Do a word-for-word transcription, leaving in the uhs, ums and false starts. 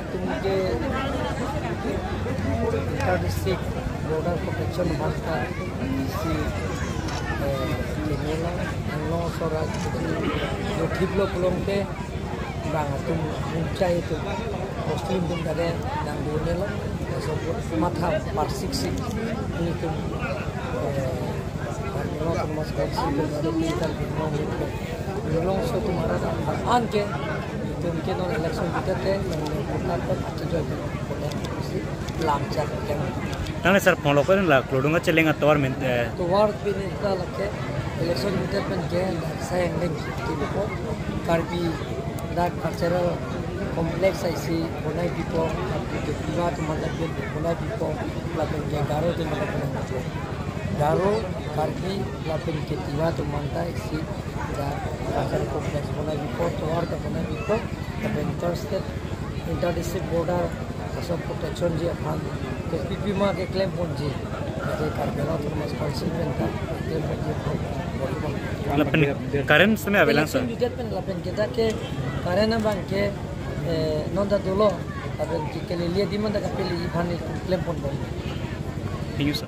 atum ke inter district border protection bhakta isi, eh, kemela angno sora jo thiplo pulote bang atum munchai atum Muslim atum kare nang dune lo, so matha par sik sik ini atum, eh, Karbi Anglong Autonomous Council atum kare pintar binong atum. Binong so atum ara anke atum ke non election kita te nang ne kota pe achi joy pe kota si lam chak kem. Tang sir, phone lo ko la klodung cheleng atovar men, eh, tovar pini ta lake election kita pen ke sayang leng kiti ko Karbi dak cultural complex isi bonai pipo, Karbi ke Tiwa atum mata bonai pipo, lapen ke Garo atum mata bonai pipo. Garo, Karbi, lapen ke Tiwa atum mata isi dak cultural complex bonai pipo, tovar ta bonai pipo, lapen interstate, inter district border, laso protection ji aphan ke pipima keklem ponji, ke Karbi Anglong Autonomous Council pen ta klem ponji aphan. Lapen current seme avelang, sir? Election bidet pen lapen ke dak ke current abang ke, eh, non ta dolo, lapen ke kelele di man ta kapele aphan klem pon bom. Thank you, sir.